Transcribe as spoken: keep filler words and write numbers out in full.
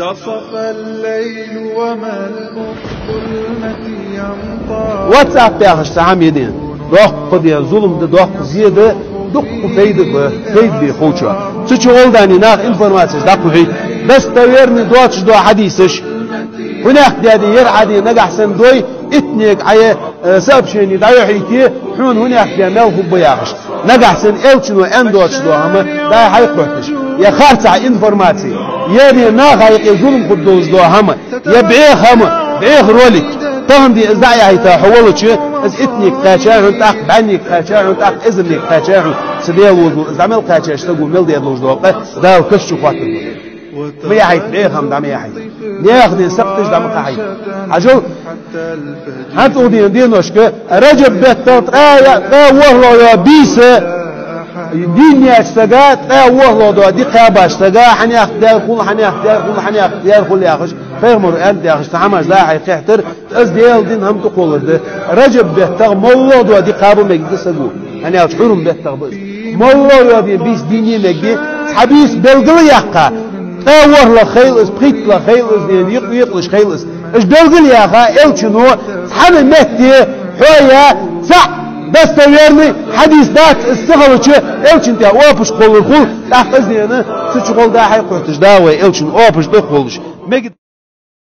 انتصف الليل وما الظلمة يمطى. WhatsApp яхаш цхьа хӀама я ден. Доккха ден зулам да, доккха зе да, дуккха файда ба, файда бе ховчо. Цу чу гӀолла дани нах информацеш дӀакхухьийт. Достоверный доацаш дола хьадисаш. ХӀунех даьди, ер Ӏади нагахь санна дой, итнег Ӏае, э, сообщение дӀайохьийте, хьона хӀунех де мел хургба яхаш. Нагахь санна элчано аьнна доацаш дола хӀама дӀа-хьа кхухьийташ. Я харцахьа информаци. Ер е наха юкъе зулам хургдолаш дола хӀама. Я бӀеха хӀама, бӀеха ролик. Тахан де из дӀа а яхьийта хьо волча, из итнег кхаьча хьона, тӀаккха бӀаьннег кхаьча хьона, тӀаккха эзарнег кхаьча хьона. Са Дела вузу, из дӀа мел кхаьчача саго мел де долаш дола къа, Дала каша чу хоаттаргба. Ма яхьийта, бӀеха хӀама дӀа ма яхьийта. Наьха ден сакхташ дӀа ма кхахьийта. Хьажал, хӀанз цу ден деношка, Раджаб бетта ткъаь, ткъаь ворхӀлагӀа йола бийса, дийна яьча сага, ткъаь ворхӀлагӀа дола ди кхаьбача сага, хьанех даьр хул, хьанех даьр хул, хьанех даьр хул яхаш, пайхамаро аьннад яхаш, цхьа хӀамаш дӀа-хьа кхехьийтар, из Даьла дина хӀама тӀакхоллар да. Раджаб беттах моллагӀа дола ди кхаба мегаргда саго. ХӀана аьлча хьурма беттах ба из. МоллагӀа йола ден бийса дийне мегаргда, цхьа бийса белгалъяккха. ТкъаьваргӀлагӀа хийла из, пхийтталагӀа хийла из, ден юкъ-, юкъ-, юкъалуш хийла из. Уж белгалъяьха, элчано цхьан метте хьоя цхьа достоверный хьадис дац, из ца хилча, элчан тӀа оапаш кхоллар хул, тӀаккха из дена цу чу гӀолла дӀа-хьа кхухьийташ да вай, элчан оапаш тӀакхоллаш. Мегаргда